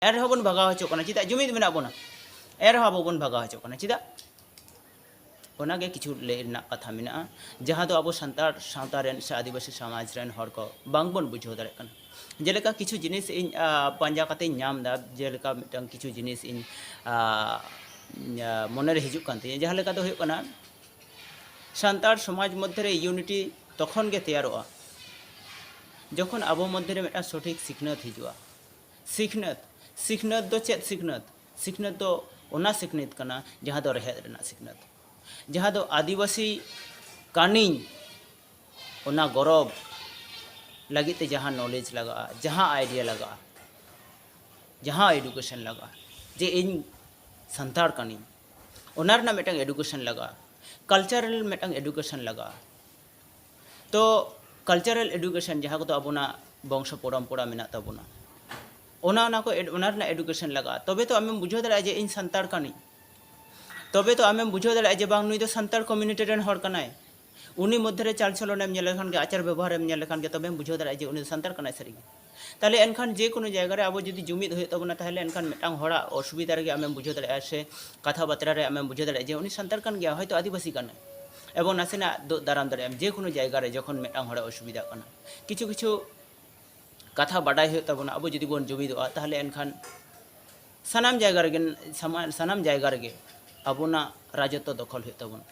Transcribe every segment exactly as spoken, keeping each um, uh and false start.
ᱮᱱ ᱨᱮᱦᱚᱸ ᱵᱚᱱ ᱵᱷᱟᱜᱟᱣ ᱦᱚᱪᱚᱜ ᱠᱟᱱᱟ᱾ ᱪᱮᱫᱟᱜ ᱡᱩᱢᱤᱫ ᱢᱮᱱᱟᱜ ᱵᱚᱱᱟ, ᱮᱱ ᱨᱮᱦᱚᱸ ᱟᱵᱚ ᱵᱚᱱ ᱵᱷᱟᱜᱟᱣ ᱦᱚᱪᱚᱜ ᱠᱟᱱᱟ? ᱪᱮᱫᱟᱜ? ᱚᱱᱟᱜᱮ ᱠᱤᱪᱷᱩ ᱞᱟᱹᱭ ᱨᱮᱱᱟᱜ ᱠᱟᱛᱷᱟ ᱢᱮᱱᱟᱜᱼᱟ, ᱡᱟᱦᱟᱸ ᱫᱚ ᱟᱵᱚ ᱥᱟᱱᱛᱟᱲ ᱥᱟᱶᱛᱟ ᱨᱮᱱ ᱥᱮ ᱟᱹᱫᱤᱵᱟᱹᱥᱤ ᱥᱚᱢᱟᱡᱽ ᱨᱮᱱ ᱦᱚᱲ ᱠᱚ ᱵᱟᱝᱵᱚᱱ ᱵᱩᱡᱷᱟᱹᱣ ᱫᱟᱲᱮᱭᱟᱜ ᱠᱟᱱᱟ᱾ ᱡᱮᱞᱮᱠᱟ ᱠᱤᱪᱷᱩ ᱡᱤᱱᱤᱥ ᱤᱧ, ᱟ, ᱯᱟᱸᱡᱟ ᱠᱟᱛᱮᱧ ᱧᱟᱢ ᱮᱫᱟ, ᱡᱮᱞᱮᱠᱟ ᱢᱤᱫᱴᱟᱝ ᱠᱤᱪᱷᱩ ᱡᱤᱱᱤᱥ ᱤᱧ, ᱟ, ᱢᱚᱱᱮᱨᱮ ᱦᱤᱡᱩᱜ ᱠᱟᱱ ᱛᱤᱧᱟᱹ, ᱡᱟᱦᱟᱸ ᱞᱮᱠᱟ ᱫᱚ ᱦᱩᱭᱩᱜ ᱠᱟᱱᱟ, ᱥᱟᱱᱛᱟᱲ ᱥᱚᱢᱟᱡᱽ ᱢᱚᱫᱽᱫᱷᱮ ᱨᱮ unity ᱛᱚᱠᱷᱚᱱ ᱜᱮ ᱛᱮᱭᱟᱨᱚᱜᱼᱟ, ᱡᱚᱠᱷᱚᱱ ᱟᱵᱚ ᱢᱚᱫᱽᱫᱷᱮ ᱨᱮ ᱢᱤᱫᱴᱟᱝ ᱥᱚᱴᱷᱤᱠ ᱥᱤᱠᱷᱱᱟᱹᱛ ᱦᱤᱡᱩᱜᱼᱟ᱾ ᱥᱤᱠᱷᱱᱟᱹᱛ, ᱥᱤᱠᱷᱱᱟᱹᱛ ᱫᱚ ᱪᱮᱫ ᱥᱤᱠᱷᱱᱟᱹᱛ? ᱥᱤᱠᱷᱱᱟᱹᱛ ᱫᱚ ᱚᱱᱟ ᱥᱤᱠᱷᱱᱟᱹᱛ ᱠᱟᱱᱟ ᱡᱟᱦᱟᱸ ᱫᱚ ᱨᱮᱦᱮᱫ ᱨᱮᱱᱟᱜ ᱥᱤᱠᱷᱱᱟᱹᱛ, ᱡᱟᱦᱟᱸ ᱫᱚ ᱟᱹᱫᱤᱵᱟᱹᱥᱤ ᱠᱟᱹᱱᱤᱧ, ᱚᱱᱟ ᱜᱚᱨᱚᱵᱽ ᱞᱟᱹᱜᱤᱫ ᱛᱮ ᱡᱟᱦᱟᱸ knowledge ᱞᱟᱜᱟᱜᱼᱟ, ᱡᱟᱦᱟᱸ idea ᱞᱟᱜᱟᱜᱼᱟ, ᱡᱟᱦᱟᱸ education ᱞᱟᱜᱟᱜᱼᱟ, ᱡᱮ ᱤᱧ ᱥᱟᱱᱛᱟᱲ ᱠᱟᱹᱱᱟᱹᱧ, ᱚᱱᱟ ᱨᱮᱱᱟᱜ ᱢᱤᱫᱴᱟᱝ education ᱞᱟᱜᱟᱜᱼᱟ, cultural ᱢᱤᱫᱴᱟᱝ education ᱞᱟᱜᱟᱜᱼᱟ᱾ ᱛᱚ cultural education ᱡᱟᱦᱟᱸ ᱠᱚᱫᱚ ᱟᱵᱚᱱᱟᱜ ᱵᱚᱝᱥᱚ ᱯᱚᱨᱚᱢᱯᱚᱨᱟ ᱢᱮᱱᱟᱜ ᱛᱟᱵᱚᱱᱟ, ᱚᱱᱟ, ᱚᱱᱟ ᱠᱚ ᱮᱰ-, ᱚᱱᱟ ᱨᱮᱱᱟᱜ education ᱞᱟᱜᱟᱜᱼᱟ, ᱛᱚᱵᱮ ᱛᱚ ᱟᱢᱮᱢ ᱵᱩᱡᱷᱟᱹᱣ ᱫᱟᱲᱮᱭᱟᱜᱼᱟ ᱡᱮ ᱤᱧ ᱥᱟᱱᱛᱟᱲ ᱠᱟᱹᱱᱟᱹᱧ᱾ ᱛᱚᱵᱮ ᱛᱚ ᱟᱢᱮᱢ ᱵᱩᱡᱷᱟᱹᱣ ᱫᱟᱲᱮᱭᱟᱜᱼᱟ ᱡᱮ ᱵᱟᱝ, ᱱᱩᱭ ᱫᱚ ᱥᱟᱱᱛᱟᱲ community ᱨᱮᱱ ᱦᱚᱲ ᱠᱟᱱᱟᱭ᱾ ᱩᱱᱤ ᱢᱚᱫᱽᱫᱷᱮ ᱨᱮ ᱪᱟᱞ ᱪᱚᱞᱚᱱᱮᱢ ᱧᱮᱞ ᱞᱮᱠᱷᱟᱱ ᱜᱮ, ᱟᱪᱟᱨ ᱵᱮᱵᱚᱦᱟᱨᱮᱢ ᱧᱮᱞ ᱞᱮᱠᱷᱟᱱ ᱜᱮ, ᱛᱚᱵᱮᱢ ᱵᱩᱡᱷᱟᱹᱣ ᱫᱟᱲᱮᱭᱟᱜᱼᱟ ᱡᱮ ᱩᱱᱤ ᱫᱚ ᱥᱟᱱᱛᱟᱲ ᱠᱟᱱᱟᱭ ᱥᱟᱹᱨᱤᱜᱮ᱾ ᱛᱟᱦᱞᱮ ᱮᱱᱠᱷᱟᱱ ᱡᱮ ᱠᱳᱱᱳ ᱡᱟᱭᱜᱟ ᱨᱮ ᱟᱵᱚ ᱡᱩᱫᱤ ᱡᱩᱢᱤᱫ ᱦᱩᱭᱩᱜ ᱛᱟᱵᱚᱱᱟ, ᱛᱟᱦᱞᱮ ᱮᱱᱠᱷᱟᱱ ᱢᱤᱫᱴᱟᱝ ᱦᱚᱲᱟᱜ ᱚᱥᱩᱵᱤᱫᱷᱟ ᱨᱮᱜᱮ ᱟᱢᱮᱢ ᱵᱩᱡᱷᱟᱹᱣ ᱫᱟᱲᱮᱭᱟᱜᱼᱟ, ᱥᱮ ᱠᱟᱛᱷᱟ ᱵᱟᱛᱨᱟ ᱨᱮ ᱟᱢᱮᱢ ᱵᱩᱡᱷᱟᱹᱣ ᱫᱟᱲᱮᱭᱟᱜᱼᱟ ᱡᱮ ᱩᱱᱤ ᱥᱟᱱᱛᱟᱲ ᱠᱟᱱ ᱜᱮᱭᱟ, ᱦᱚᱭᱛᱳ ᱟᱹᱫᱤᱵᱟᱹᱥᱤ ᱠᱟᱱᱟᱭ᱾ ᱮᱵᱚᱝ ᱱᱟᱥᱮᱱᱟᱜ ᱫᱳᱜ ᱫᱟᱨᱟᱢ ᱫᱟᱲᱮᱭᱟᱜᱼᱟᱢ ᱡᱮ ᱠᱳᱱᱳ ᱡᱟᱭᱜᱟ ᱨᱮ ᱡᱚᱠᱷᱚᱱ ᱢᱤᱫᱴᱟᱝ ᱦᱚᱲᱮ ᱚᱥᱩᱵᱤᱫᱷᱟᱜ ᱠᱟᱱᱟ᱾ ᱠᱤᱪᱷᱩ ᱠᱤᱪᱷᱩ ᱠᱟᱛᱷᱟ ᱵᱟᱰᱟᱭ ᱦᱩᱭᱩᱜ ᱛᱟᱵᱚᱱᱟ᱾ ᱟᱵᱚ ᱡᱩᱫᱤ ᱵᱚᱱ ᱡᱩᱢᱤᱫᱚᱜᱼᱟ, ᱛᱟᱦᱞᱮ ᱮᱱᱠᱷᱟᱱ ᱥᱟᱱᱟᱢ ᱡᱟᱭᱜᱟ ᱨᱮᱜᱮ, ᱥᱟᱢᱟ-, ᱥᱟᱱᱟᱢ ᱡᱟᱭᱜᱟ ᱨᱮᱜᱮ ᱟᱵᱚᱱᱟᱜ ᱨᱟᱡᱚᱛᱛᱚ ᱫᱚᱠᱷᱚᱞ ᱦᱩᱭᱩᱜ ᱛᱟᱵᱚᱱᱟ᱾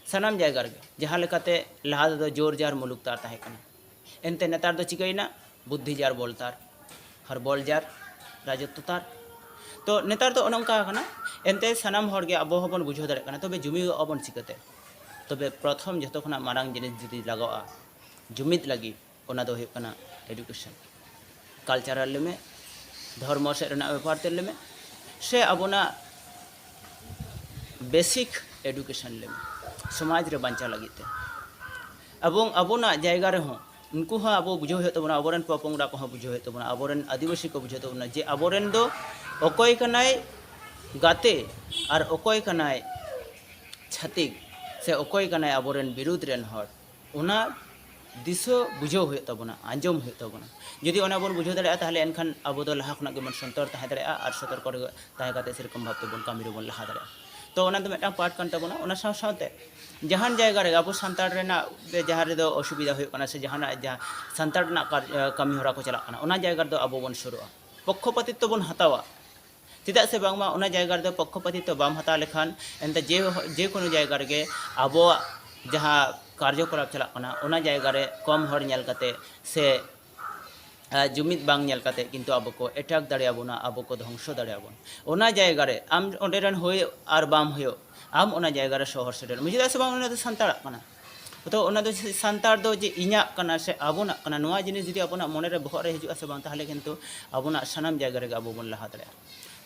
ᱥᱟᱱᱟᱢ ᱡᱟᱭᱜᱟ ᱨᱮᱜᱮ, ᱡᱟᱦᱟᱸ ᱞᱮᱠᱟᱛᱮ ᱞᱟᱦᱟ ᱛᱮᱫᱚ ᱡᱳᱨ ᱡᱟᱨ ᱢᱩᱞᱩᱠ ᱛᱟᱨ ᱛᱟᱦᱮᱸ ᱠᱟᱱᱟ, ᱮᱱᱛᱮ ᱱᱮᱛᱟᱨ ᱫᱚ ᱪᱤᱠᱟᱹᱭᱮᱱᱟ? ᱵᱩᱫᱽᱫᱷᱤ ᱡᱟᱨ ᱵᱚᱞ ᱛᱟᱨ, ᱟᱨ ᱵᱚᱞ ᱡᱟᱨ ᱨᱟᱡᱚᱛᱛᱚ ᱛᱟᱨ᱾ ᱛᱚ ᱱᱮᱛᱟᱨ ᱫᱚ ᱚᱱᱮ ᱚᱱᱠᱟ ᱟᱠᱟᱱᱟ᱾ ᱮᱱᱛᱮ ᱥᱟᱱᱟᱢ ᱦᱚᱲ ᱜᱮ ᱟᱵᱚ ᱦᱚᱸᱵᱚᱱ ᱵᱩᱡᱷᱟᱹᱣ ᱫᱟᱲᱮᱭᱟᱜ ᱠᱟᱱᱟ, ᱛᱚᱵᱮ ᱡᱩᱢᱤᱫᱚᱜ ᱟᱵᱚᱱ ᱪᱤᱠᱟᱹᱛᱮ? ᱛᱚᱵᱮ ᱯᱨᱚᱛᱷᱚᱢ ᱡᱷᱚᱛᱚ ᱠᱷᱚᱱᱟᱜ ᱢᱟᱨᱟᱝ ᱡᱤᱱᱤᱥ ᱡᱩᱫᱤ ᱞᱟᱜᱟᱜᱼᱟ ᱡᱩᱢᱤᱫ ᱞᱟᱹᱜᱤᱫ, ᱚᱱᱟ ᱫᱚ ᱦᱩᱭᱩᱜ ᱠᱟᱱᱟ education᱾ Cultural ᱞᱟᱹᱭ ᱢᱮ, ᱫᱷᱚᱨᱢᱚ ᱥᱮᱫ ᱨᱮᱱᱟᱜ ᱵᱮᱯᱟᱨ ᱛᱮ ᱞᱟᱹᱭ ᱢᱮ, ᱥᱮ ᱟᱵᱚᱱᱟᱜ basic education ᱞᱟᱹᱭ ᱢᱮ, ᱥᱚᱢᱟᱡᱽ ᱨᱮ ᱵᱟᱧᱪᱟᱣ ᱞᱟᱹᱜᱤᱫ ᱛᱮ᱾ ᱮᱵᱚᱝ ᱟᱵᱚᱱᱟᱜ ᱡᱟᱭᱜᱟ ᱨᱮᱦᱚᱸ ᱩᱱᱠᱩ ᱦᱚᱸ ᱟᱵᱚ ᱵᱩᱡᱷᱟᱹᱣ ᱦᱩᱭᱩᱜ ᱛᱟᱵᱚᱱᱟ, ᱟᱵᱚᱨᱮᱱ ᱯᱚᱯᱚᱝᱲᱟ ᱠᱚᱦᱚᱸ ᱵᱩᱡᱷᱟᱹᱣ ᱦᱩᱭᱩᱜ ᱛᱟᱵᱚᱱᱟ, ᱟᱵᱚᱨᱮᱱ ᱟᱹᱫᱤᱵᱟᱹᱥᱤ ᱠᱚ ᱵᱩᱡᱷᱟᱹᱣ ᱛᱟᱵᱚᱱᱟ ᱡᱮ ᱟᱵᱚᱨᱮᱱ ᱫᱚ ᱚᱠᱚᱭ ᱠᱟᱱᱟᱭ ᱜᱟᱛᱮ ᱟᱨ ᱚᱠᱚᱭ ᱠᱟᱱᱟᱭ ᱪᱷᱟᱹᱛᱤᱠ, ᱥᱮ ᱚᱠᱚᱭ ᱠᱟᱱᱟᱭ ᱟᱵᱚᱨᱮᱱ ᱵᱤᱨᱩᱫᱷ ᱨᱮᱱ ᱦᱚᱲ᱾ ᱚᱱᱟ ᱫᱤᱥᱟᱹ ᱵᱩᱡᱷᱟᱹᱣ ᱦᱩᱭᱩᱜ ᱛᱟᱵᱚᱱᱟ, ᱟᱸᱡᱚᱢ ᱦᱩᱭᱩᱜ ᱛᱟᱵᱚᱱᱟ᱾ ᱡᱩᱫᱤ ᱚᱱᱟ ᱵᱚᱱ ᱵᱩᱡᱷᱟᱹᱣ ᱫᱟᱲᱮᱭᱟᱜᱼᱟ, ᱛᱟᱦᱚᱞᱮ ᱮᱱᱠᱷᱟᱱ ᱟᱵᱚ ᱫᱚ ᱞᱟᱦᱟ ᱠᱷᱚᱱᱟᱜ ᱜᱮᱵᱚᱱ ᱥᱚᱱᱛᱚᱨ ᱛᱟᱦᱮᱸ ᱫᱟᱲᱮᱭᱟᱜᱼᱟ ᱟᱨ ᱥᱚᱛᱚᱨᱠᱚ ᱨᱮ ᱛᱟᱦᱮᱸ ᱠᱟᱛᱮ ᱥᱮᱨᱚᱠᱚᱢ ᱵᱷᱟᱵᱽ ᱛᱮᱵᱚᱱ ᱠᱟᱹᱢᱤ ᱨᱮᱵᱚᱱ ᱞᱟᱦᱟ ᱫᱟᱲᱮᱭᱟᱜᱼᱟ᱾ ᱛᱚ ᱚᱱᱟ ᱫᱚ ᱢᱤᱫᱴᱟᱝ ᱯᱟᱨᱴ ᱠᱟᱱ ᱛᱟᱵᱚᱱᱟ᱾ ᱚᱱᱟ ᱥᱟᱶ ᱥᱟᱶᱛᱮ ᱡᱟᱦᱟᱱ ᱡᱟᱭᱜᱟ ᱨᱮ ᱟᱵᱚ ᱥᱟᱱᱛᱟᱲ ᱨᱮᱱᱟᱜ ᱡᱟᱦᱟᱸ ᱨᱮᱫᱚ ᱚᱥᱩᱵᱤᱫᱷᱟ ᱦᱩᱭᱩᱜ ᱠᱟᱱᱟ ᱥᱮ ᱡᱟᱦᱟᱱᱟᱜ ᱡᱟᱦᱟᱸ ᱥᱟᱱᱛᱟᱲ ᱨᱮᱱᱟᱜ ᱠᱟᱨ-, ᱠᱟᱹᱢᱤ ᱦᱚᱨᱟ ᱠᱚ ᱪᱟᱞᱟᱜ ᱠᱟᱱᱟ, ᱚᱱᱟ ᱡᱟᱭᱜᱟ ᱨᱮᱫᱚ ᱟᱵᱚ ᱵᱚᱱ ᱥᱩᱨᱩᱜᱼᱟ᱾ ᱯᱚᱠᱠᱷᱚᱯᱟᱛᱤᱛᱛᱚ ᱵᱚᱱ ᱦᱟᱛᱟᱣᱟ᱾ ᱪᱮᱫᱟᱜ ᱥᱮ ᱵᱟᱝᱢᱟ ᱚᱱᱟ ᱡᱟᱭᱜᱟ ᱨᱮᱫᱚ ᱯᱚᱠᱠᱷᱚᱯᱟᱛᱤᱛᱛᱚ ᱵᱟᱢ ᱦᱟᱛᱟᱣ ᱞᱮᱠᱷᱟᱱ ᱮᱱᱛᱮ ᱡᱮ, ᱡᱮᱠᱳᱱᱳ ᱡᱟᱭᱜᱟ ᱨᱮᱜᱮ ᱟᱵᱚᱣᱟᱜ ᱡᱟᱦᱟᱸ ᱠᱟᱨᱡᱚᱠᱚᱞᱟᱯ ᱪᱟᱞᱟᱜ ᱠᱟᱱᱟ, ᱚᱱᱟ ᱡᱟᱭᱜᱟ ᱨᱮ ᱠᱚᱢ ᱦᱚᱲ ᱧᱮᱞ ᱠᱟᱛᱮ ᱥᱮ ᱟᱨ ᱡᱩᱢᱤᱫ ᱵᱟᱝ ᱧᱮᱞ ᱠᱟᱛᱮ ᱠᱤᱱᱛᱩ ᱟᱵᱚ ᱠᱚ ᱮᱴᱟᱠ ᱫᱟᱲᱮᱭᱟᱵᱚᱱᱟ, ᱟᱵᱚ ᱠᱚ ᱫᱷᱚᱝᱥᱚ ᱫᱟᱲᱮᱭᱟᱵᱚᱱ᱾ ᱚᱱᱟ ᱡᱟᱭᱜᱟ ᱨᱮ ᱟᱢ ᱚᱸᱰᱮ ᱨᱮᱱ ᱦᱩᱭᱩᱜ ᱟᱨ ᱵᱟᱢ ᱦᱩᱭᱩᱜ, ᱟᱢ ᱚᱱᱟ ᱡᱟᱭᱜᱟ ᱨᱮ ᱥᱚᱦᱚᱨ ᱥᱮᱴᱮᱨ ᱢᱮ᱾ ᱪᱮᱫᱟᱜ ᱥᱮ ᱵᱟᱝ, ᱚᱱᱟ ᱫᱚ ᱥᱟᱱᱛᱟᱲᱟᱜ ᱠᱟᱱᱟ᱾ ᱛᱚ ᱚᱱᱟ ᱫᱚ ᱥᱟᱱᱛᱟᱲ ᱫᱚ ᱡᱮ ᱤᱧᱟᱹᱜ ᱠᱟᱱᱟ ᱥᱮ ᱟᱵᱚᱱᱟᱜ ᱠᱟᱱᱟ, ᱱᱚᱣᱟ ᱡᱤᱱᱤᱥ ᱡᱩᱫᱤ ᱟᱵᱚᱱᱟᱜ ᱢᱚᱱᱮ ᱨᱮ, ᱵᱚᱦᱚᱜ ᱨᱮ ᱦᱤᱡᱩᱜᱼᱟ ᱥᱮ ᱵᱟᱝ, ᱛᱟᱦᱚᱞᱮ ᱠᱤᱱᱛᱩ ᱟᱵᱚᱱᱟᱜ ᱥᱟᱱᱟᱢ ᱡᱟᱭᱜᱟ ᱨᱮᱜᱮ ᱟᱵᱚ ᱵᱚᱱ ᱞᱟᱦᱟ ᱫᱟᱲᱮᱭᱟᱜᱼᱟ᱾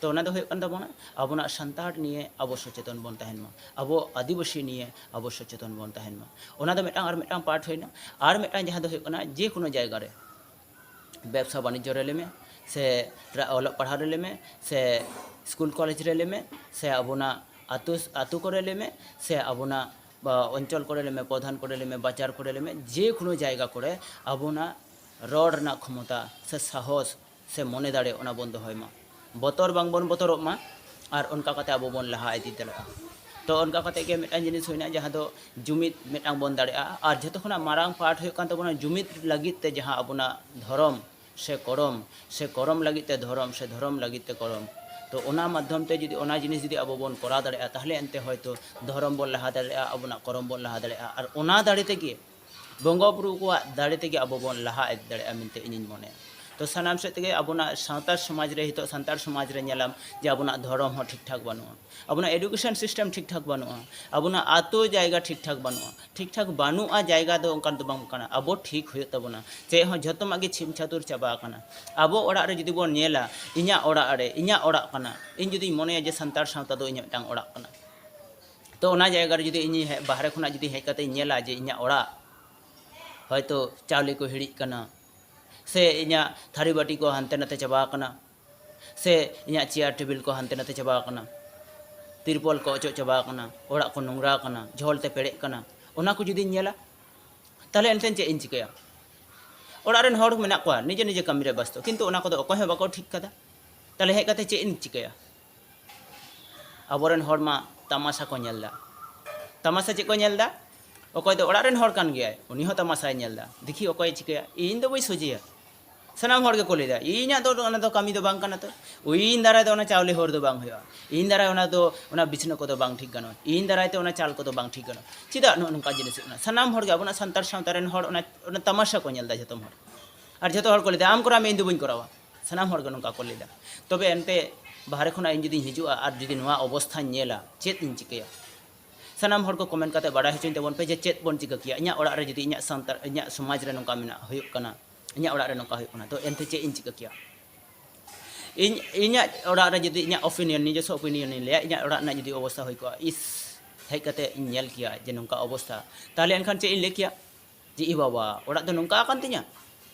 ᱛᱚ ᱚᱱᱟ ᱫᱚ ᱦᱩᱭᱩᱜ ᱠᱟᱱ ᱛᱟᱵᱚᱱᱟ ᱟᱵᱚᱱᱟᱜ ᱥᱟᱱᱛᱟᱲ ᱱᱤᱭᱮ ᱟᱵᱚ ᱥᱚᱪᱮᱛᱚᱱ ᱵᱚᱱ ᱛᱟᱦᱮᱱ ᱢᱟ, ᱟᱵᱚ ᱟᱹᱫᱤᱵᱟᱹᱥᱤ ᱱᱤᱭᱮ ᱟᱵᱚ ᱥᱚᱪᱮᱛᱚᱱ ᱵᱚᱱ ᱛᱟᱦᱮᱱ ᱢᱟ᱾ ᱚᱱᱟ ᱫᱚ ᱢᱤᱫᱴᱟᱝ, ᱟᱨ ᱢᱤᱫᱴᱟᱝ ᱯᱟᱨᱴ ᱦᱩᱭᱱᱟ᱾ ᱟᱨ ᱢᱤᱫᱴᱟᱝ ᱡᱟᱦᱟᱸ ᱫᱚ ᱦᱩᱭᱩᱜ ᱠᱟᱱᱟ ᱡᱮ ᱠᱳᱱᱳ ᱡᱟᱭᱜᱟ ᱨᱮ ᱵᱮᱵᱽᱥᱟ ᱵᱟᱱᱤᱡᱽᱡᱚ ᱨᱮ ᱞᱟᱹᱭ ᱢᱮ, ᱥᱮ ᱚᱞᱚᱜ ᱯᱟᱲᱦᱟᱣ ᱨᱮ ᱞᱟᱹᱭ ᱢᱮ, ᱥᱮ ᱥᱠᱩᱞ ᱠᱚᱞᱮᱡᱽ ᱨᱮ ᱞᱟᱹᱭ ᱢᱮ, ᱥᱮ ᱟᱵᱚᱱᱟᱜ ᱟᱹᱛᱩ, ᱟᱹᱛᱩ ᱠᱚᱨᱮ ᱞᱟᱹᱭ ᱢᱮ, ᱥᱮ ᱟᱵᱚᱱᱟᱜ ᱵᱟ ᱚᱧᱪᱚᱞ ᱠᱚᱨᱮ ᱞᱟᱹᱭ ᱢᱮ, ᱯᱨᱚᱫᱷᱟᱱ ᱠᱚᱨᱮ ᱞᱟᱹᱭ ᱢᱮ, ᱵᱟᱡᱟᱨ ᱠᱚᱨᱮ ᱞᱟᱹᱭ ᱢᱮ, ᱡᱮ ᱠᱳᱱᱳ ᱡᱟᱭᱜᱟ ᱠᱚᱨᱮ ᱟᱵᱚᱱᱟᱜ ᱨᱚᱲ ᱨᱮᱱᱟᱜ ᱠᱷᱚᱢᱚᱛᱟ ᱥᱮ ᱥᱟᱦᱚᱥ ᱥᱮ ᱢᱚᱱᱮ ᱫᱟᱲᱮ, ᱚᱱᱟ ᱵᱚᱱ ᱫᱚᱦᱚᱭ ᱢᱟ᱾ ᱵᱚᱛᱚᱨ ᱵᱟᱝ ᱵᱚᱱ ᱵᱚᱛᱚᱨᱚᱜ ᱢᱟ, ᱟᱨ ᱚᱱᱠᱟ ᱠᱟᱛᱮ ᱟᱵᱚ ᱵᱚᱱ ᱞᱟᱦᱟ ᱤᱫᱤ ᱫᱟᱲᱮᱭᱟᱜᱼᱟ᱾ ᱛᱚ ᱚᱱᱠᱟ ᱠᱟᱛᱮ ᱜᱮ ᱢᱤᱫᱴᱟᱝ ᱡᱤᱱᱤᱥ ᱦᱩᱭᱱᱟ, ᱡᱟᱦᱟᱸ ᱫᱚ ᱡᱩᱢᱤᱫ ᱢᱤᱫᱴᱟᱝ ᱵᱚᱱ ᱫᱟᱲᱮᱭᱟᱜᱼᱟ᱾ ᱟᱨ ᱡᱷᱚᱛᱚ ᱠᱷᱚᱱᱟᱜ ᱢᱟᱨᱟᱝ ᱯᱟᱨᱴ ᱦᱩᱭᱩᱜ ᱠᱟᱱ ᱛᱟᱵᱚᱱᱟ ᱡᱩᱢᱤᱫ ᱞᱟᱹᱜᱤᱫ ᱛᱮ ᱡᱟᱦᱟᱸ ᱟᱵᱚᱱᱟᱜ ᱫᱷᱚᱨᱚᱢ ᱥᱮ ᱠᱚᱨᱚᱢ, ᱥᱮ ᱠᱚᱨᱚᱢ ᱞᱟᱹᱜᱤᱫ ᱛᱮ ᱫᱷᱚᱨᱚᱢ, ᱥᱮ ᱫᱷᱚᱨᱚᱢ ᱞᱟᱹᱜᱤᱫ ᱛᱮ ᱠᱚᱨᱚᱢ᱾ ᱛᱚ ᱚᱱᱟ ᱢᱟᱫᱽᱫᱷᱚᱢ ᱛᱮ ᱡᱩᱫᱤ ᱚᱱᱟ ᱡᱤᱱᱤᱥ ᱡᱩᱫᱤ ᱟᱵᱚ ᱵᱚᱱ ᱠᱚᱨᱟᱣ ᱫᱟᱲᱮᱭᱟᱜᱼᱟ, ᱛᱟᱦᱚᱞᱮ ᱮᱱᱛᱮ ᱦᱚᱭᱛᱳ ᱫᱷᱚᱨᱚᱢ ᱵᱚᱱ ᱞᱟᱦᱟ ᱫᱟᱲᱮᱭᱟᱜᱼᱟ, ᱟᱵᱚᱱᱟᱜ ᱠᱚᱨᱚᱢ ᱵᱚᱱ ᱞᱟᱦᱟ ᱫᱟᱲᱮᱭᱟᱜᱼᱟ᱾ ᱟᱨ ᱚᱱᱟ ᱫᱟᱲᱮ ᱛᱮᱜᱮ, ᱵᱚᱸᱜᱟ ᱵᱩᱨᱩ ᱠᱚᱣᱟᱜ ᱫᱟᱲᱮ ᱛᱮᱜᱮ ᱟᱵᱚ ᱵᱚᱱ ᱞᱟᱦᱟ ᱤᱫᱤ ᱫᱟᱲᱮᱭᱟᱜᱼᱟ ᱢᱮᱱᱛᱮ ᱤᱧᱤᱧ ᱢᱚᱱᱮᱭᱟ᱾ ᱛᱚ ᱥᱟᱱᱟᱢ ᱥᱮᱫ ᱛᱮᱜᱮ ᱟᱵᱚᱱᱟᱜ ᱥᱟᱶᱛᱟ ᱥᱚᱢᱟᱡᱽ ᱨᱮ, ᱱᱤᱛᱚᱜ ᱥᱟᱱᱛᱟᱲ ᱥᱚᱢᱟᱡᱽ ᱨᱮ ᱧᱮᱞᱟᱢ ᱡᱮ ᱟᱵᱚᱱᱟᱜ ᱫᱷᱚᱨᱚᱢ ᱦᱚᱸ ᱴᱷᱤᱠ ᱴᱷᱟᱠ ᱵᱟᱹᱱᱩᱜᱼᱟ, ᱟᱵᱚᱱᱟᱜ education system ᱴᱷᱤᱠ ᱴᱷᱟᱠ ᱵᱟᱹᱱᱩᱜᱼᱟ, ᱟᱵᱚᱱᱟᱜ ᱟᱛᱳ ᱡᱟᱭᱜᱟ ᱴᱷᱤᱠ ᱴᱷᱟᱠ ᱵᱟᱹᱱᱩᱜᱼᱟ᱾ ᱴᱷᱤᱠ ᱴᱷᱟᱠ ᱵᱟᱹᱱᱩᱜᱼᱟ ᱡᱟᱭᱜᱟ ᱫᱚ ᱚᱱᱠᱟᱱ ᱫᱚ ᱵᱟᱝ ᱠᱟᱱᱟ, ᱟᱵᱚ ᱴᱷᱤᱠ ᱦᱩᱭᱩᱜ ᱛᱟᱵᱚᱱᱟ᱾ ᱪᱮᱫ ᱦᱚᱸ, ᱡᱷᱚᱛᱚᱢᱟᱜ ᱜᱮ ᱪᱷᱤᱢ ᱪᱷᱟᱹᱛᱩᱨ ᱪᱟᱵᱟ ᱟᱠᱟᱱᱟ᱾ ᱟᱵᱚ ᱚᱲᱟᱜ ᱨᱮ ᱡᱩᱫᱤ ᱵᱚᱱ ᱧᱮᱞᱟ, ᱤᱧᱟᱹᱜ ᱚᱲᱟᱜ ᱨᱮ, ᱤᱧᱟᱹᱜ ᱚᱲᱟᱜ ᱠᱟᱱᱟ, ᱤᱧ ᱡᱩᱫᱤᱧ ᱢᱚᱱᱮᱭᱟ ᱡᱮ ᱥᱟᱱᱛᱟᱲ ᱥᱟᱶᱛᱟ ᱫᱚ ᱤᱧᱟᱹᱜ ᱢᱤᱫᱴᱟᱝ ᱚᱲᱟᱜ ᱠᱟᱱᱟ, ᱛᱚ ᱚᱱᱟ ᱡᱟᱭᱜᱟ ᱨᱮ ᱡᱩᱫᱤ ᱤᱧ ᱦᱮᱡ, ᱵᱟᱦᱨᱮ ᱠᱷᱚᱱᱟᱜ ᱡᱩᱫᱤ ᱦᱮᱡ ᱠᱟᱛᱮ ᱤᱧ ᱧᱮᱞᱟ ᱡᱮ ᱤᱧᱟᱹᱜ ᱚᱲᱟᱜ ᱦᱚᱭᱛᱳ ᱪᱟᱣᱞᱮ ᱠᱚ ᱦᱤᱲᱤᱡ ᱠᱟᱱᱟ, ᱥᱮ ᱤᱧᱟᱹᱜ ᱛᱷᱟᱹᱨᱤ ᱵᱟᱹᱴᱤ ᱠᱚ ᱦᱟᱱᱛᱮ ᱱᱟᱛᱮ ᱪᱟᱵᱟ ᱟᱠᱟᱱᱟ, ᱥᱮ ᱤᱧᱟᱹᱜ ᱪᱮᱭᱟᱨ ᱴᱮᱵᱤᱞ ᱠᱚ ᱦᱟᱱᱛᱮ ᱱᱟᱛᱮ ᱪᱟᱵᱟ ᱟᱠᱟᱱᱟ, ᱛᱤᱨᱯᱚᱞ ᱠᱚ ᱚᱪᱚᱜ ᱪᱟᱵᱟ ᱟᱠᱟᱱᱟ, ᱚᱲᱟᱜ ᱠᱚ ᱱᱚᱝᱨᱟ ᱟᱠᱟᱱᱟ, ᱡᱷᱚᱞ ᱛᱮ ᱯᱮᱨᱮᱡ ᱟᱠᱟᱱᱟ, ᱚᱱᱟ ᱠᱚ ᱡᱩᱫᱤᱧ ᱧᱮᱞᱟ, ᱛᱟᱦᱚᱞᱮ ᱮᱱᱛᱮ ᱪᱮᱫ ᱤᱧ ᱪᱤᱠᱟᱹᱭᱟ? ᱚᱲᱟᱜ ᱨᱮᱱ ᱦᱚᱲ ᱢᱮᱱᱟᱜ ᱠᱚᱣᱟ ᱱᱤᱡᱮ ᱱᱤᱡᱮ ᱠᱟᱹᱢᱤ ᱨᱮ ᱵᱮᱥᱛᱚ, ᱠᱤᱱᱛᱩ ᱚᱱᱟ ᱠᱚᱫᱚ ᱚᱠᱚᱭ ᱦᱚᱸ ᱵᱟᱠᱚ ᱴᱷᱤᱠ ᱠᱟᱫᱟ᱾ ᱛᱟᱦᱚᱞᱮ ᱦᱮᱡ ᱠᱟᱛᱮ ᱪᱮᱫ ᱤᱧ ᱪᱤᱠᱟᱹᱭᱟ? ᱟᱵᱚᱨᱮᱱ ᱦᱚᱲ ᱢᱟ ᱛᱟᱢᱟᱥᱟ ᱠᱚ ᱧᱮᱞ ᱮᱫᱟ᱾ ᱛᱟᱢᱟᱥᱟ ᱪᱮᱫ ᱠᱚ ᱧᱮᱞ ᱮᱫᱟ? ᱚᱠᱚᱭ ᱫᱚ ᱚᱲᱟᱜ ᱨᱮᱱ ᱦᱚᱲ ᱠᱟᱱ ᱜᱮᱭᱟᱭ, ᱩᱱᱤ ᱦᱚᱸ ᱛᱟᱢᱟᱥᱟᱭ ᱧᱮᱞ ᱮᱫᱟ, ᱫᱮᱠᱷᱤ ᱚᱠᱚᱭᱮ ᱪᱤᱠᱟᱹᱭᱟ, ᱤᱧ ᱫᱚ ᱵᱟᱹᱧ ᱥᱚᱡᱷᱮᱭᱟ᱾ ᱥᱟᱱᱟᱢ ᱦᱚᱲ ᱜᱮᱠᱚ ᱞᱟᱹᱭᱫᱟ, ᱤᱧᱟᱹᱜ ᱫᱚ ᱚᱱᱟ ᱫᱚ ᱠᱟᱹᱢᱤ ᱫᱚ ᱵᱟᱝ ᱠᱟᱱᱟ ᱛᱚ, ᱤᱧ ᱫᱟᱨᱟᱭ ᱫᱚ ᱚᱱᱟ ᱪᱟᱣᱞᱮ ᱦᱚᱨ ᱫᱚ ᱵᱟᱝ ᱦᱩᱭᱩᱜᱼᱟ, ᱤᱧ ᱫᱟᱨᱟᱭ ᱚᱱᱟ ᱫᱚ, ᱚᱱᱟ ᱵᱤᱪᱷᱱᱟᱹ ᱠᱚᱫᱚ ᱵᱟᱝ ᱴᱷᱤᱠ ᱜᱟᱱᱚᱜᱼᱟ, ᱤᱧ ᱫᱟᱨᱟᱭ ᱛᱮ ᱚᱱᱟ ᱪᱟᱞ ᱠᱚᱫᱚ ᱵᱟᱝ ᱴᱷᱤᱠ ᱜᱟᱱᱚᱜᱼᱟ᱾ ᱪᱮᱫᱟᱜ ᱱᱚᱜᱼᱚ ᱱᱚᱝᱠᱟ ᱡᱤᱱᱤᱥ ᱦᱩᱭᱩᱜ ᱠᱟᱱᱟ? ᱥᱟᱱᱟᱢ ᱦᱚᱲ ᱜᱮ ᱟᱵᱚᱱᱟᱜ ᱥᱟᱱᱛᱟᱲ ᱥᱟᱶᱛᱟ ᱨᱮᱱ ᱦᱚᱲ ᱚᱱᱟ, ᱚᱱᱟ ᱛᱟᱢᱟᱥᱟ ᱠᱚ ᱧᱮᱞ ᱮᱫᱟ ᱡᱷᱚᱛᱚᱢ ᱦᱚᱲ᱾ ᱟᱨ ᱡᱷᱚᱛᱚ ᱦᱚᱲ ᱠᱚ ᱞᱟᱹᱭᱫᱟ, ᱟᱢ ᱠᱚᱨᱟᱣ ᱢᱮ, ᱤᱧ ᱫᱚ ᱵᱟᱹᱧ ᱠᱚᱨᱟᱣᱟ᱾ ᱥᱟᱱᱟᱢ ᱦᱚᱲ ᱜᱮ ᱱᱚᱝᱠᱟ ᱠᱚ ᱞᱟᱹᱭᱫᱟ᱾ ᱛᱚᱵᱮ ᱮᱱᱛᱮ ᱵᱟᱦᱨᱮ ᱠᱷᱚᱱᱟᱜ ᱤᱧ ᱡᱩᱫᱤᱧ ᱦᱤᱡᱩᱜᱼᱟ ᱟᱨ ᱡᱩᱫᱤ ᱱᱚᱣᱟ ᱚᱵᱚᱥᱛᱷᱟᱧ ᱧᱮᱞᱟ, ᱪᱮᱫ ᱤᱧ ᱪᱤᱠᱟᱹᱭᱟ? ᱥᱟᱱᱟᱢ ᱦᱚᱲ ᱠᱚ ᱠᱚᱢᱮᱱᱴ ᱠᱟᱛᱮ ᱵᱟᱲᱟᱭ ᱦᱚᱪᱚᱧ ᱛᱟᱵᱚᱱ ᱯᱮ ᱡᱮ ᱪᱮᱫ ᱵᱚᱱ ᱪᱤᱠᱟᱹ ᱠᱮᱭᱟ᱾ ᱤᱧᱟᱹᱜ ᱚᱲᱟᱜ ᱨᱮ ᱡᱩᱫᱤ ᱤᱧᱟᱹᱜ ᱥᱟᱱᱛᱟᱲ, ᱤᱧᱟᱹᱜ ᱥᱚᱢᱟᱡᱽ ᱨᱮ ᱱᱚᱝᱠᱟ ᱢᱮᱱᱟᱜ, ᱦᱩᱭᱩᱜ ᱠᱟᱱᱟ, ᱤᱧᱟᱹᱜ ᱚᱲᱟᱜ ᱨᱮ ᱱᱚᱝᱠᱟ ᱦᱩᱭᱩᱜ ᱠᱟᱱᱟ, ᱛᱚ ᱮᱱᱛᱮ ᱪᱮᱫ ᱤᱧ ᱪᱤᱠᱟᱹ ᱠᱮᱭᱟ? ᱤᱧ, ᱤᱧᱟᱹᱜ ᱚᱲᱟᱜ ᱨᱮ ᱡᱩᱫᱤ ᱤᱧᱟᱹᱜ ᱚᱯᱤᱱᱤᱭᱚᱱ, ᱱᱤᱡᱚᱥᱥᱚ ᱚᱯᱤᱱᱤᱭᱚᱱ ᱤᱧ ᱞᱟᱹᱭᱟ, ᱤᱧᱟᱹᱜ ᱚᱲᱟᱜ ᱨᱮᱱᱟᱜ ᱡᱩᱫᱤ ᱚᱵᱚᱥᱛᱷᱟ ᱦᱩᱭ ᱠᱚᱜᱼᱟ, ᱤᱥ, ᱦᱮᱡ ᱠᱟᱛᱮ ᱤᱧ ᱧᱮᱞ ᱠᱮᱭᱟ ᱡᱮ ᱱᱚᱝᱠᱟ ᱚᱵᱚᱥᱛᱷᱟ, ᱛᱟᱦᱚᱞᱮ ᱮᱱᱠᱷᱟᱱ ᱪᱮᱫ ᱤᱧ ᱞᱟᱹᱭ ᱠᱮᱭᱟ? ᱡᱮ, ᱤ ᱵᱟᱵᱟ, ᱚᱲᱟᱜ ᱫᱚ ᱱᱚᱝᱠᱟ ᱟᱠᱟᱱ ᱛᱤᱧᱟ,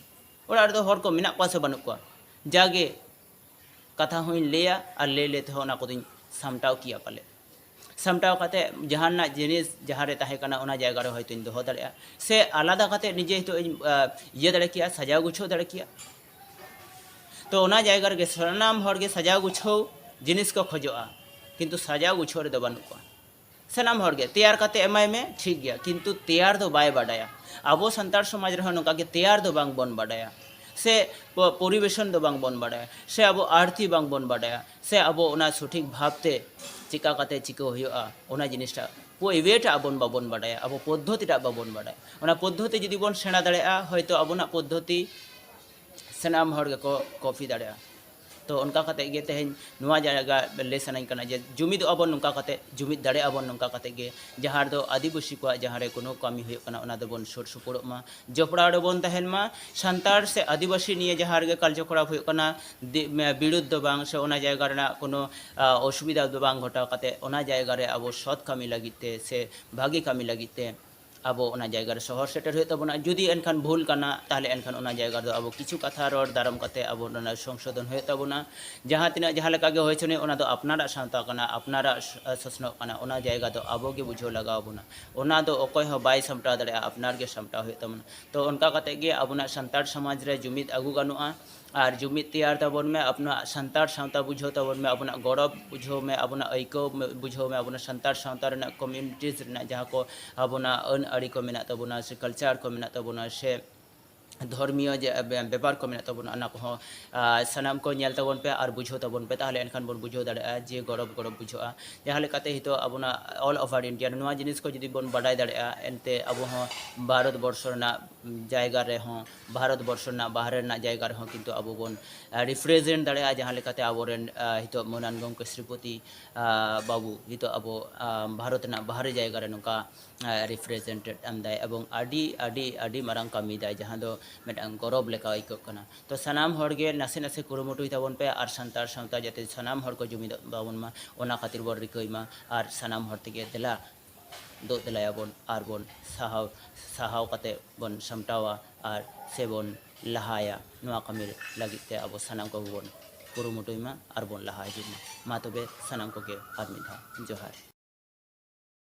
ᱚᱲᱟᱜ ᱨᱮᱫᱚ ᱦᱚᱲ ᱠᱚ ᱢᱮᱱᱟᱜ ᱠᱚᱣᱟ ᱥᱮ ᱵᱟᱹᱱᱩᱜ ᱠᱚᱣᱟ? ᱡᱟᱜᱮ ᱠᱟᱛᱷᱟ ᱦᱚᱸᱧ ᱞᱟᱹᱭᱟ ᱟᱨ ᱞᱟᱹᱭ ᱞᱟᱹᱭ ᱛᱮᱦᱚᱸ ᱚᱱᱟ ᱠᱚᱫᱚᱧ ᱥᱟᱢᱴᱟᱣ ᱠᱮᱭᱟ ᱯᱟᱞᱮ᱾ ᱥᱟᱢᱴᱟᱣ ᱠᱟᱛᱮ ᱡᱟᱦᱟᱱᱟᱜ ᱡᱤᱱᱤᱥ ᱡᱟᱦᱟᱸ ᱨᱮ ᱛᱟᱦᱮᱸ ᱠᱟᱱᱟ, ᱚᱱᱟ ᱡᱟᱭᱜᱟ ᱨᱮ ᱦᱚᱭᱛᱳᱧ ᱫᱚᱦᱚ ᱫᱟᱲᱮᱭᱟᱜᱼᱟ, ᱥᱮ ᱟᱞᱟᱫᱟ ᱠᱟᱛᱮ ᱱᱤᱡᱮ ᱦᱚᱭᱛᱳ ᱤᱧ, ᱟ, ᱤᱭᱟᱹ ᱫᱟᱲᱮ ᱠᱮᱭᱟ, ᱥᱟᱡᱟᱣ ᱜᱩᱪᱷᱟᱹᱣ ᱫᱟᱲᱮ ᱠᱮᱭᱟ᱾ ᱛᱚ ᱚᱱᱟ ᱡᱟᱭᱜᱟ ᱨᱮᱜᱮ ᱥᱟᱱᱟᱢ ᱦᱚᱲ ᱜᱮ ᱥᱟᱡᱟᱣ ᱜᱩᱪᱷᱟᱹᱣ ᱡᱤᱱᱤᱥ ᱠᱚ ᱠᱷᱚᱡᱚᱜᱼᱟ, ᱠᱤᱱᱛᱩ ᱥᱟᱡᱟᱣ ᱜᱩᱪᱷᱟᱹᱣ ᱨᱮᱫᱚ ᱵᱟᱹᱱᱩᱜ ᱠᱚᱣᱟ᱾ ᱥᱟᱱᱟᱢ ᱦᱚᱲ ᱜᱮ ᱛᱮᱭᱟᱨ ᱠᱟᱛᱮ ᱮᱢᱟᱭ ᱢᱮ, ᱴᱷᱤᱠ ᱜᱮᱭᱟ, ᱠᱤᱱᱛᱩ ᱛᱮᱭᱟᱨ ᱫᱚ ᱵᱟᱭ ᱵᱟᱰᱟᱭᱟ᱾ ᱟᱵᱚ ᱥᱟᱱᱛᱟᱲ ᱥᱚᱢᱟᱡᱽ ᱨᱮᱦᱚᱸ ᱱᱚᱝᱠᱟ ᱜᱮ ᱛᱮᱭᱟᱨ ᱫᱚ ᱵᱟᱝ ᱵᱚᱱ ᱵᱟᱰᱟᱭᱟ, ᱥᱮ ᱯᱚ-, ᱯᱚᱨᱤᱵᱮᱥᱚᱱ ᱫᱚ ᱵᱟᱝ ᱵᱚᱱ ᱵᱟᱰᱟᱭᱟ, ᱥᱮ ᱟᱵᱚ ᱟᱨᱛᱤ ᱵᱟᱝ ᱵᱚᱱ ᱵᱟᱰᱟᱭᱟ, ᱥᱮ ᱟᱵᱚ ᱚᱱᱟ ᱥᱚᱴᱷᱤᱠ ᱵᱷᱟᱵᱽ ᱛᱮ ᱪᱤᱠᱟ ᱠᱟᱛᱮ ᱪᱤᱠᱟᱹ ᱦᱩᱭᱩᱜᱼᱟ, ᱚᱱᱟ ᱡᱤᱱᱤᱥᱴᱟᱜ ᱯᱚ-, way ᱴᱟᱜ ᱵᱚᱱ ᱵᱟᱵᱚᱱ ᱵᱟᱰᱟᱭᱟ, ᱟᱵᱚ ᱯᱚᱫᱽᱫᱷᱚᱛᱤ ᱴᱟᱜ ᱵᱟᱵᱚᱱ ᱵᱟᱰᱟᱭᱟ᱾ ᱚᱱᱟ ᱯᱚᱫᱽᱫᱷᱚᱛᱤ ᱡᱩᱫᱤ ᱵᱚᱱ ᱥᱮᱬᱟ ᱫᱟᱲᱮᱭᱟᱜᱼᱟ, ᱦᱚᱭᱛᱳ ᱟᱵᱚᱱᱟᱜ ᱯᱚᱫᱽᱫᱷᱚᱛᱤ ᱥᱟᱱᱟᱢ ᱦᱚᱲ ᱜᱮᱠᱚ ᱠᱚᱯᱤ ᱫᱟᱲᱮᱭᱟᱜᱼᱟ᱾ ᱛᱚ ᱚᱱᱠᱟ ᱠᱟᱛᱮ ᱜᱮ ᱛᱮᱦᱮᱧ ᱱᱚᱣᱟ ᱡᱟᱭᱜᱟ ᱞᱟᱹᱭ ᱥᱟᱱᱟᱧ ᱠᱟᱱᱟ ᱡᱮ ᱡᱩᱢᱤᱫᱚᱜ ᱟᱵᱚᱱ ᱱᱚᱝᱠᱟ ᱠᱟᱛᱮ, ᱡᱩᱢᱤᱫ ᱫᱟᱲᱮᱭᱟᱜ ᱟᱵᱚᱱ ᱱᱚᱝᱠᱟ ᱠᱟᱛᱮ ᱜᱮ, ᱡᱟᱦᱟᱸ ᱨᱮᱫᱚ ᱟᱹᱫᱤᱵᱟᱹᱥᱤ ᱠᱚᱣᱟᱜ ᱡᱟᱦᱟᱸ ᱨᱮ ᱠᱳᱱᱳ ᱠᱟᱹᱢᱤ ᱦᱩᱭᱩᱜ ᱠᱟᱱᱟ, ᱚᱱᱟ ᱫᱚᱵᱚᱱ ᱥᱩᱨ ᱥᱩᱯᱩᱨᱚᱜ ᱢᱟ, ᱡᱚᱯᱲᱟᱣ ᱨᱮᱵᱚᱱ ᱛᱟᱦᱮᱱ ᱢᱟ᱾ ᱥᱟᱱᱛᱟᱲ ᱥᱮ ᱟᱹᱫᱤᱵᱟᱹᱥᱤ ᱱᱤᱭᱮ ᱡᱟᱦᱟᱸ ᱨᱮᱜᱮ ᱠᱟᱨᱡᱚᱠᱚᱞᱟᱯ ᱦᱩᱭᱩᱜ ᱠᱟᱱᱟ, ᱫᱤ-, ᱢᱮ-, ᱵᱤᱨᱩᱫᱷ ᱫᱚ ᱵᱟᱝ, ᱥᱮ ᱚᱱᱟ ᱡᱟᱭᱜᱟ ᱨᱮᱱᱟᱜ ᱠᱳᱱᱳ, ᱟ, ᱚᱥᱩᱵᱤᱫᱷᱟ ᱫᱚ ᱵᱟᱝ ᱜᱷᱚᱴᱟᱣ ᱠᱟᱛᱮ, ᱚᱱᱟ ᱡᱟᱭᱜᱟ ᱨᱮ ᱟᱵᱚ ᱥᱚᱛ ᱠᱟᱹᱢᱤ ᱞᱟᱹᱜᱤᱫ ᱛᱮ ᱥᱮ ᱵᱷᱟᱹᱜᱤ ᱠᱟᱹᱢᱤ ᱞᱟᱹᱜᱤᱫ ᱛᱮ ᱟᱵᱚ ᱚᱱᱟ ᱡᱟᱭᱜᱟ ᱨᱮ ᱥᱚᱦᱚᱨ ᱥᱮᱴᱮᱨ ᱦᱩᱭᱩᱜ ᱛᱟᱵᱚᱱᱟ᱾ ᱡᱩᱫᱤ ᱮᱱᱠᱷᱟᱱ ᱵᱷᱩᱞ ᱠᱟᱱᱟ, ᱛᱟᱦᱚᱞᱮ ᱮᱱᱠᱷᱟᱱ ᱚᱱᱟ ᱡᱟᱭᱜᱟ ᱨᱮᱫᱚ ᱟᱵᱚ ᱠᱤᱪᱷᱩ ᱠᱟᱛᱷᱟ ᱨᱚᱲ ᱫᱟᱨᱟᱢ ᱠᱟᱛᱮ ᱟᱵᱚ ᱚᱱᱟ ᱥᱚᱝᱥᱳᱫᱷᱚᱱ ᱦᱩᱭᱩᱜ ᱛᱟᱵᱚᱱᱟ᱾ ᱡᱟᱦᱟᱸ ᱛᱤᱱᱟᱹᱜ ᱡᱟᱦᱟᱸ ᱞᱮᱠᱟ ᱜᱮ ᱦᱩᱭ ᱦᱚᱪᱚᱱᱤᱡ, ᱚᱱᱟ ᱫᱚ ᱟᱯᱱᱟᱨᱟᱜ ᱥᱟᱶᱛᱟ ᱠᱟᱱᱟ, ᱟᱯᱱᱟᱨᱟᱜ ᱥ-, ᱥᱚᱥᱱᱚᱜ ᱠᱟᱱᱟ, ᱚᱱᱟ ᱡᱟᱭᱜᱟ ᱫᱚ ᱟᱵᱚ ᱜᱮ ᱵᱩᱡᱷᱟᱹᱣ ᱞᱟᱜᱟᱣ ᱵᱚᱱᱟ᱾ ᱚᱱᱟ ᱫᱚ ᱚᱠᱚᱭ ᱦᱚᱸ ᱵᱟᱭ ᱥᱟᱢᱴᱟᱣ ᱫᱟᱲᱮᱭᱟᱜᱼᱟ, ᱟᱯᱱᱟᱨ ᱜᱮ ᱥᱟᱢᱴᱟᱣ ᱦᱩᱭᱩᱜ ᱛᱟᱵᱚᱱᱟ᱾ ᱛᱚ ᱚᱱᱠᱟ ᱠᱟᱛᱮ ᱜᱮ ᱟᱵᱚᱱᱟᱜ ᱥᱟᱱᱛᱟᱲ ᱥᱚᱢᱟᱡᱽ ᱨᱮ ᱡᱩᱢᱤᱫ ᱟᱹᱜᱩ ᱜᱟᱱᱚᱜᱼᱟ᱾ ᱟᱨ ᱡᱩᱢᱤᱫ ᱛᱮᱭᱟᱨ ᱛᱟᱵᱚᱱ ᱢᱮ, ᱟᱵᱚᱱᱟᱜ ᱥᱟᱱᱛᱟᱲ ᱥᱟᱶᱛᱟ ᱵᱩᱡᱷᱟᱹᱣ ᱛᱟᱵᱚᱱ ᱢᱮ, ᱟᱵᱚᱱᱟᱜ ᱜᱚᱨᱚᱵᱽ ᱵᱩᱡᱷᱟᱹᱣ ᱢᱮ, ᱟᱵᱚᱱᱟᱜ ᱟᱹᱭᱠᱟᱹᱣ ᱢᱮ, ᱵᱩᱡᱷᱟᱹᱣ ᱢᱮ, ᱟᱵᱚᱱᱟᱜ ᱥᱟᱱᱛᱟᱲ ᱥᱟᱶᱛᱟ ᱨᱮᱱᱟᱜ communities ᱨᱮᱱᱟᱜ ᱡᱟᱦᱟᱸ ᱠᱚ ᱟᱵᱚᱱᱟᱜ ᱟᱹᱱ ᱟᱹᱨᱤ ᱠᱚ ᱢᱮᱱᱟᱜ ᱛᱟᱵᱚᱱᱟ, ᱥᱮ culture ᱠᱚ ᱢᱮᱱᱟᱜ ᱛᱟᱵᱚᱱᱟ, ᱥᱮ ᱫᱷᱚᱨᱢᱤᱭᱚ ᱡᱮ ᱵᱮ-, ᱵᱮᱯᱟᱨ ᱠᱚ ᱢᱮᱱᱟᱜ ᱛᱟᱵᱚᱱᱟ, ᱚᱱᱟ ᱠᱚᱦᱚᱸ, ᱟ, ᱥᱟᱱᱟᱢ ᱠᱚ ᱧᱮᱞ ᱛᱟᱵᱚᱱ ᱯᱮ ᱟᱨ ᱵᱩᱡᱷᱟᱹᱣ ᱛᱟᱵᱚᱱ ᱯᱮ᱾ ᱛᱟᱦᱚᱞᱮ ᱮᱱᱠᱷᱟᱱ ᱵᱚᱱ ᱵᱩᱡᱷᱟᱹᱣ ᱫᱟᱲᱮᱭᱟᱜᱼᱟ ᱡᱮ ᱜᱚᱨᱚᱵᱽ ᱜᱚᱨᱚᱵᱽ ᱵᱩᱡᱷᱟᱹᱜᱼᱟ᱾ ᱡᱟᱦᱟᱸ ᱞᱮᱠᱟᱛᱮ ᱱᱤᱛᱚᱜ ᱟᱵᱚᱱᱟᱜ all over India ᱱᱚᱣᱟ ᱡᱤᱱᱤᱥ ᱠᱚ ᱡᱩᱫᱤ ᱵᱚᱱ ᱵᱟᱰᱟᱭ ᱫᱟᱲᱮᱭᱟᱜᱼᱟ, ᱮᱱᱛᱮ ᱟᱵᱚ ᱦᱚᱸ ᱵᱷᱟᱨᱚᱛ ᱵᱚᱨᱥᱚ ᱨᱮᱱᱟᱜ ᱡᱟᱭᱜᱟ ᱨᱮᱦᱚᱸ, ᱵᱷᱟᱨᱚᱛ ᱵᱚᱨᱥᱚ ᱨᱮᱱᱟᱜ ᱵᱟᱦᱨᱮ ᱨᱮᱱᱟᱜ ᱡᱟᱭᱜᱟ ᱨᱮᱦᱚᱸ ᱠᱤᱱᱛᱩ ᱟᱵᱚ ᱵᱚᱱ, ᱟ, represent ᱫᱟᱲᱮᱭᱟᱜᱼᱟ᱾ ᱡᱟᱦᱟᱸ ᱞᱮᱠᱟᱛᱮ ᱟᱵᱚᱨᱮᱱ, ᱟ, ᱱᱤᱛᱚᱜ ᱢᱟᱹᱱᱟᱱ ᱜᱚᱢᱠᱮ ᱥᱨᱤᱯᱚᱛᱤ, ᱟ, ᱵᱟᱹᱵᱩ ᱱᱤᱛᱚᱜ ᱟᱵᱚ, ᱟ, ᱵᱷᱟᱨᱚᱛ ᱨᱮᱱᱟᱜ ᱵᱟᱦᱨᱮ ᱡᱟᱭᱜᱟ ᱨᱮ ᱱᱚᱝᱠᱟ, ᱟ, represented ᱮᱢ ᱫᱟᱭ, ᱮᱵᱚᱝ ᱟᱹᱰᱤ, ᱟᱹᱰᱤ, ᱟᱹᱰᱤ ᱢᱟᱨᱟᱝ ᱠᱟᱹᱢᱤ ᱫᱟᱭ, ᱡᱟᱦᱟᱸ ᱫᱚ ᱢᱤᱫᱴᱟᱝ ᱜᱚᱨᱚᱵᱽ ᱞᱮᱠᱟ ᱟᱹᱭᱠᱟᱹᱜ ᱠᱟᱱᱟ᱾ ᱛᱚ ᱥᱟᱱᱟᱢ ᱦᱚᱲ ᱜᱮ ᱱᱟᱥᱮ ᱱᱟᱥᱮ ᱠᱩᱨᱩᱢᱩᱴᱩᱭ ᱛᱟᱵᱚᱱ ᱯᱮ ᱟᱨ ᱥᱟᱱᱛᱟᱲ ᱥᱟᱶᱛᱟ ᱡᱟᱛᱮ ᱥᱟᱱᱟᱢ ᱦᱚᱲ ᱠᱚ ᱡᱩᱢᱤᱫᱚᱜ ᱛᱟᱵᱚᱱ ᱢᱟ, ᱚᱱᱟ ᱠᱷᱟᱹᱛᱤᱨ ᱵᱚᱱ ᱨᱤᱠᱟᱹᱭ ᱢᱟ᱾ ᱟᱨ ᱥᱟᱱᱟᱢ ᱦᱚᱲ ᱛᱮᱜᱮ ᱫᱮᱞᱟ ᱫᱩᱜ ᱫᱮᱞᱟᱭᱟᱵᱚᱱ ᱟᱨ ᱵᱚᱱ ᱥᱟᱦᱟᱣ, ᱥᱟᱦᱟᱣ ᱠᱟᱛᱮ ᱵᱚᱱ ᱥᱟᱢᱴᱟᱣᱟ ᱟᱨ ᱥᱮᱵᱚᱱ ᱞᱟᱦᱟᱭᱟ ᱱᱚᱣᱟ ᱠᱟᱹᱢᱤ ᱞᱟᱹᱜᱤᱫ ᱛᱮ᱾ ᱟᱵᱚ ᱥᱟᱱᱟᱢ ᱠᱚᱜᱮ ᱵᱚᱱ ᱠᱩᱨᱩᱢᱩᱴᱩᱭ ᱢᱟ ᱟᱨ ᱵᱚᱱ ᱞᱟᱦᱟ ᱦᱤᱡᱩᱜ ᱢᱟ᱾ ᱢᱟ ᱛᱚᱵᱮ ᱥᱟᱱᱟᱢ ᱠᱚᱜᱮ ᱟᱨ ᱢᱤᱫ ᱫᱷᱟᱣ ᱡᱚᱦᱟᱨ᱾